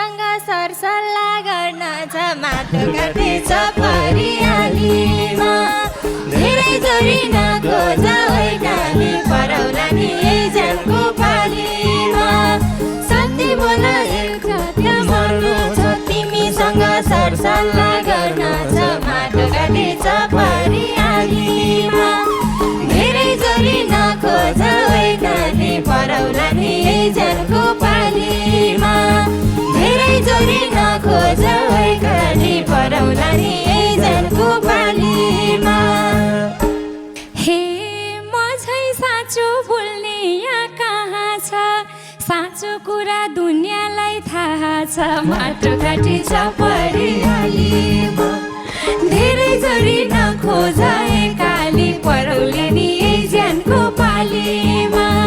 तिमीसँग सरसल्लाह गर्न छ माटोकाटे छ परियालीमा धेरै जोरी नखोज ओइकाली परौला नि ज्यानको पालीमा सत्य बोल एक सत्य मर्नु छ तिमीसँग सरसल्लाह गर्न छ माटोकाटे छ परियालीमा धेरै जोरी नखोज ओइकाली परौला नि ज्यानको पालीमा धेरै जोरी नखोज ओइकाली परौला नि ज्यानको पालीमा हे म झै साँचो बोल्ने यहाँ कहाँ छ साँचो कुरा दुनियाँलाई थाहा छ माटोकाटे छ परियालीमा धेरै जोरी नखोज एकाली परौले नि ज्यानको पालीमा